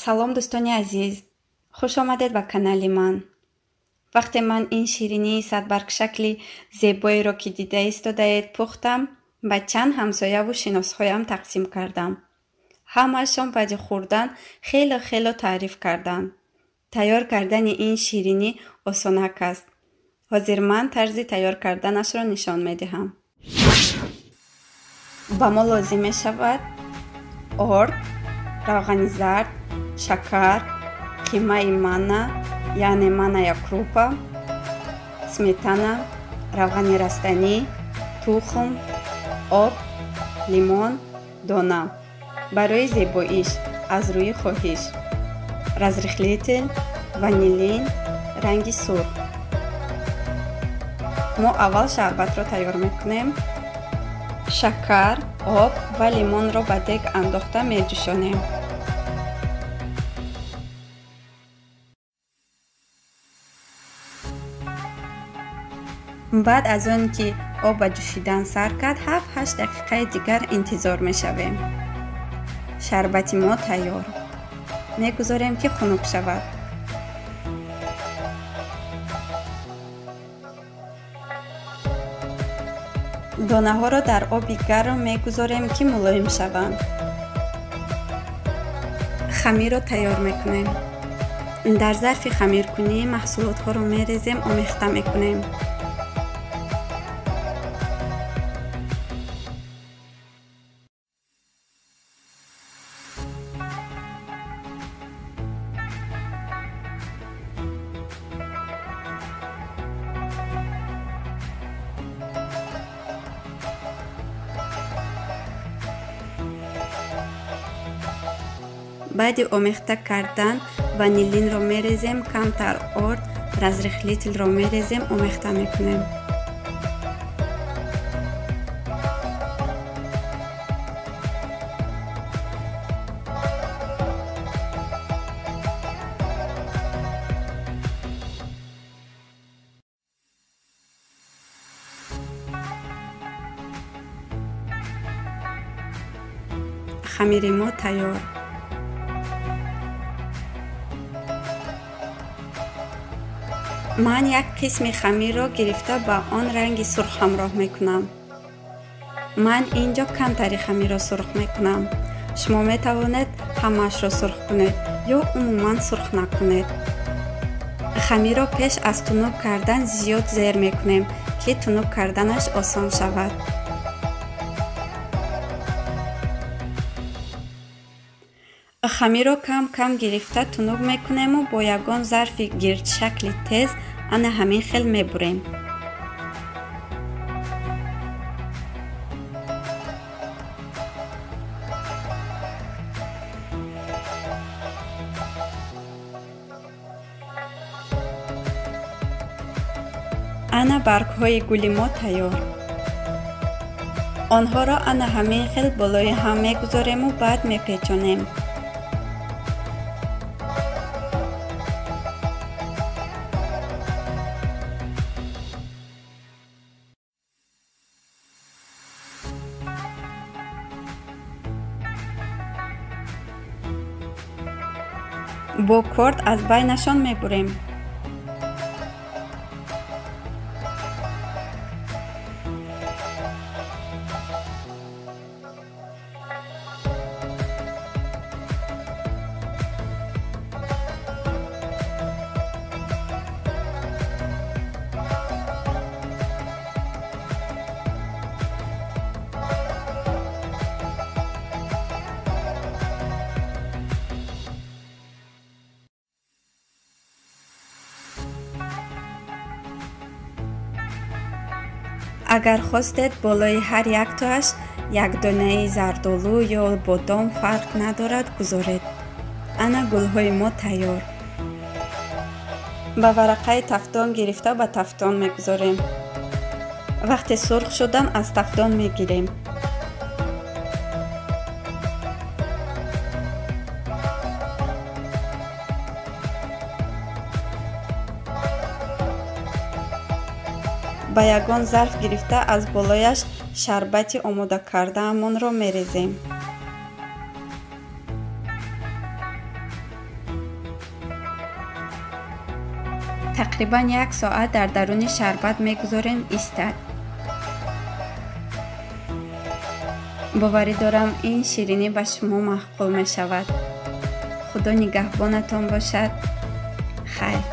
Салом дӯстони азиз, хуш омадед ба канали ман. Вақте ман ин ширинии садбаргшакли зебоеро ки дида истодаед пухтам, ба чанд ҳамсояву шиносҳоям тақсим кардам. Ҳамаашон баъди хӯрдан хеле хеле таъриф карданд. Тайёр кардани ин ширинӣ осонак аст. Ҳозир ман тарзи тайёр карданашро нишон медиҳам. Ба мо лозим мешавад орд, равғани зард, шакар, қимаи манна, яъне манная крупа, сметана, равғани растанӣ, тухм, об, лимон, дона. Барои зебоиш аз рӯи хоҳиш, разрыхлитель, ванилин, ранги сурх. Мо аввал шарбатро тайёр мекунем. Шакар, об ва лимонро ба дег андохта меҷӯшонем. Баъд аз он ки об ба ҷӯшидан сар кард, 7-8 дақиқаи дигар интизор мешавем. Шарбати мо тайёр. Мегузорем ки хунук шавад. Донаҳоро дар оби гарм мегузорем ки мулоим шаванд. Хамирро тайёр мекунем. Дар зарфи хамиркунӣ маҳсулотҳоро мерезем, омехта мекунем. Баъди омехта кардан ванилинро мерезем, камтар орд, разрыхлителро мерезем, омехта мекунем. Хамири мо тайёр. Ман як қисми хамирро гирифта ба он ранги сурх ҳамроҳ мекунам. Ман ин ҷо камтари хамирро сурх мекунам. Шумо метавонед ҳамаашро сурх кунед ё умуман сурх накунед. Хамирро пеш аз тунук кардан зиёд зер мекунем, ки тунук карданаш осон шавад. Хамирро кам-кам гирифта тунук мекунему бо ягон зарфи гирдшакли тез ана ҳамин хел мебурем. Ана баргҳои гули мо тайёр. Онҳоро ана ҳамин хел болои ҳам мегузорему баъд мепечонем. Бо корд аз байнашон мебурем. Агар хостед болои ҳар яктоаш як донаи зардолу ё бодом, фарқ надорад, гузоред. Ана гулҳои мо тайёр. Ба варақаи тафтон гирифта ба тафтон мегузорем. Вақте сурх шудан аз тафтон мегирем. Ба ягон зарф гирифта аз болояш шарбати омода кардаамонро мерезем. Тақрибан 1 соат дар даруни шарбат мегузорем истад. Боварӣ дорам, ин ширинӣ ба шумо маъқул мешавад. Худо нигаҳбонатон бошад. Хайр.